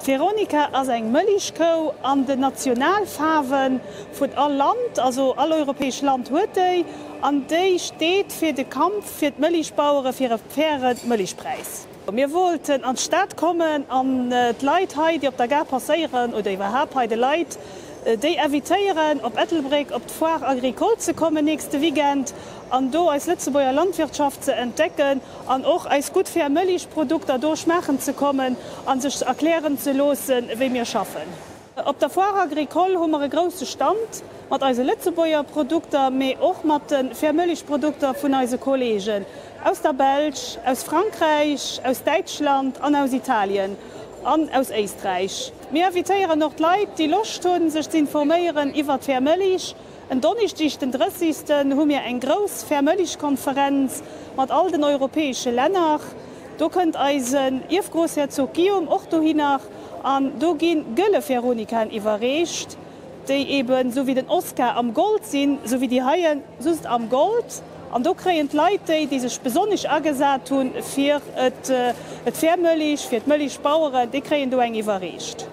D'Veronika ass eng Mëlichkou an den Nationalfaarwe vun all Land, also all europäesch Land huet déi, an déi steet fir de Kampf fir d'Mëlichbauere fir e faire Mëlichpräis. Mir wollten an d'Stad kommen an d'Leit hei, déi op der Gare passéieren oder iwwerhaapt hei de Leit, déi invitéieren, op Ettelbréck op d'Foire Agricole ze kommen nächste Weekend an do eis Lëtzebuerger Landwirtschaft ze entdecken an och eis gutt fair Mëlichprodukter do schmaachen ze kommen a sech erklären ze loossen, wéi mir schaffen. Op der Foire Agricole hu mer e grousse Stand mat eise Lëtzebuerger Produkter, mee och mat de fair Mëlichprodukter vun eise Kollegen aus der Belsch, aus Frankräich, aus Däitschland an aus Italien an aus Éisträich. Mir invitéieren och d'Leit, déi Loscht hunn, sech ze informéieren iwwer d'fair Mëlich. En Donneschdeg, den 30. Hu mir eng grouss Fair Mëlich-Konferenz mat all den europäesche Länner. Do kënnt eisen Ierfgroussherzog Guillaume och dohinner an do gi gëlle Veronikaen iwwerreecht, déi eben esou wéi den Oscar am Gold sinn, esou wéi déi heien, just am Gold. An do kréien d'Leit déi, déi sech besonnesch agesat hunn fir d'Fair Mëlich, fir d'Mëlichbaueren, déi kréien do eng iwwerreecht.